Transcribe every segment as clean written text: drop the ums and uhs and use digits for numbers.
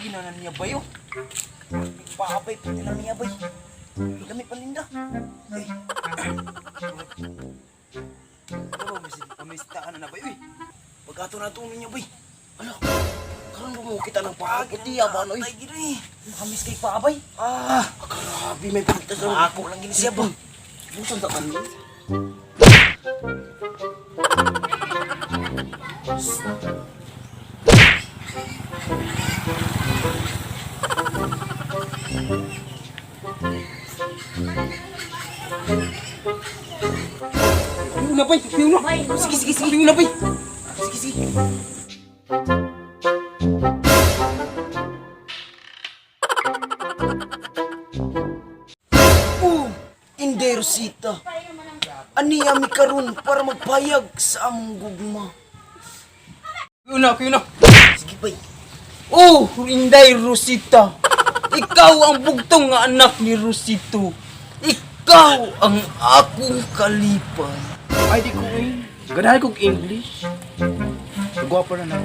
ginanan niya ba yun? Paabay, puti na niya bay. Dami paninda. Eh. Ano ba, pamistaan na na bay? Uy, pagkato na ito niya bay. Ano? Karon ba mo kita ng paa? Puti ba no? Ay, gini. Makamis kay paabay. Ah, grabe may pagkita sa ako lang gini siya ba. Busan ta kami. Una bay, una. Sige, sige, sige. Una bay. Sige, sige. Oh, Inday Rosita. Aniya mi karon para magpayag sa among gugma. Una, una. Sige bay. Oh, Inday Rosita. Ikaw ang bugtong nga anak ni Rosito. Ikaw ang akong kalipay. Ay, di ko eh. Ganahan kong English. Nagwapo na na.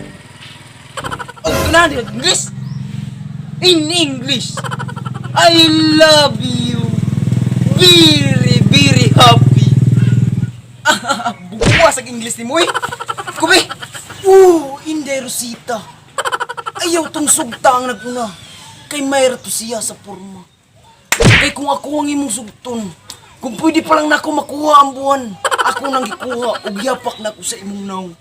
Oh, ganahan ka English? In English, I love you. Very, very happy. Buwa sa English ni mo eh. Kubi. Oh, Inday Rosita. Ayaw tong sugta ang naguna. Kay mayra to siya sa porma. Kay kung ako ang imong sugton, kung pwede pa lang nako makuha ang buwan, ako nang gikuha ug yapak nako sa imong nawong.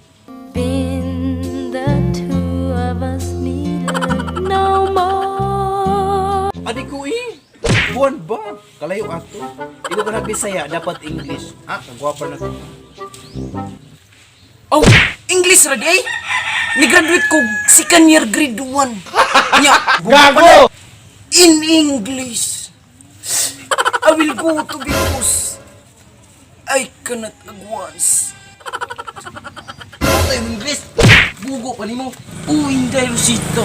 Been the two of us needed no more. Adi ko eh. Buwan ba? Kalayo ato. Di ko ganag Bisaya, dapat English. Ah, nagwapo na to. Oh, English ra di ay. Ni-graduate ko second year grade 1. Nya, Gago! In English. I will go to because I cannot at once. Patay mo English. Bugo pa nimo. Oh, Inday Rosita.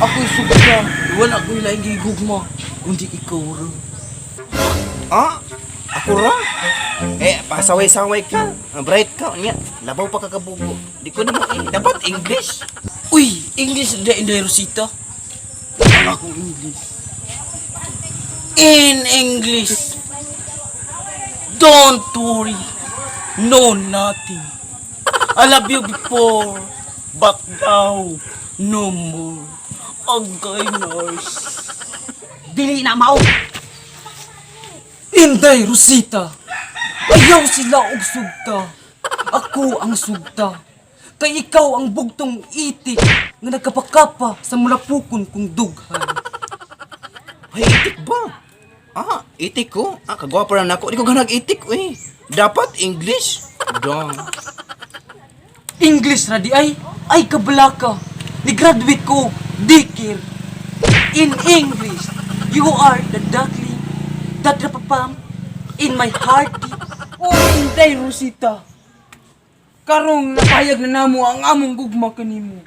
Ako'y sugta. Wala ko'y laing gigugma. Kundi ikaw ra. Ah, ako ra? Eh, pasaway-saway ka. Ah, bright ka. Nya, labaw pa kakabugo. Di ko naman eh. Dapat English. Uy, English ra Inday Rosita. Ang akong English. In English. Don't worry. No nothing. I love you before, but now, no more. Agay nurse. Dili na mao. Inday Rosita, ayaw sila og sugta. Ako ang sugta. Kay ikaw ang bugtong itik nga nagkapakapa sa mulapukon kong dughan. Ay, itik ba? Ah, itik ko. Ah, kagwapo na nako. Di ko ganag itik eh. Dapat English. Dong. English ra di ay, ay kabalaka. Ni graduate ko, dikir. In English, you are the duckling that rapapam in my heart. Oh, Inday Rosita. Karong napayag na namo ang among gugma kanimo.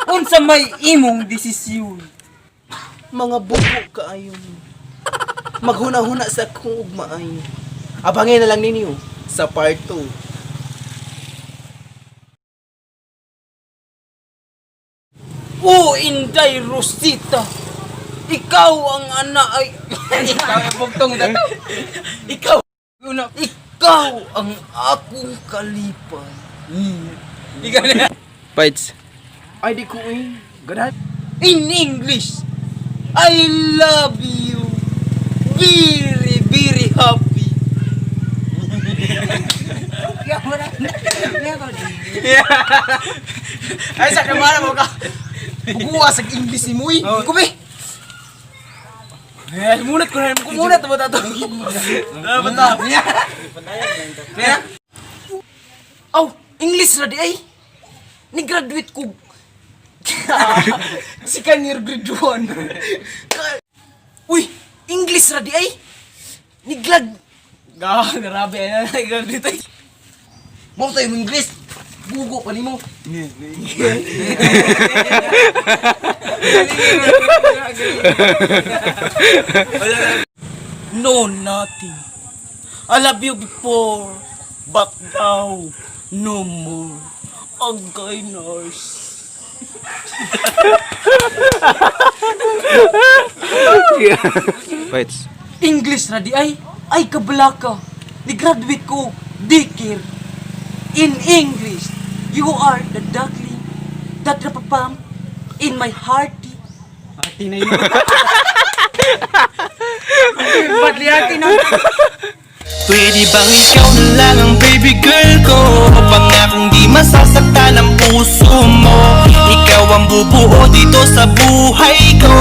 Unsa may imong desisyon? Mga bugo kaayo mo. Maghuna-huna sa akong ugmaay. Abangin na lang ninyo sa part 2. Oh, Inday Rosita. Ikaw ang ana ay ikaw ang bugtong dato. Ikaw una ikaw ang akong kalipay. Ikaw na. Bites. Ay, di ko eh. Ganahan. In English, I love you. Very, very happy. Ay, sa kamara mo ka. Buguwa sa English ni mo eh. Kubi. Eh, munat ko na. Munat ba tato? Dapat ta. Aw, English ra di ay. Ni-graduate ko second year grade 1. Uy, English ra di ay. Ni-glad Ga, grabe na grabe tayo. Mo tayo mo English. Bugo pa nimo. No nothing. I love you before, but now, no more. Agay nurse. Fights. English ra diay. Ay kabalaka. Ni-graduate ko dikir. In English, you are the duckling that rapapam in my hearty. Ati na yun. Badli ati na. Pwede bang ikaw na lang ang baby girl ko? Pangakong di masasaktan ang puso mo. Ikaw ang bubuo dito sa buhay ko.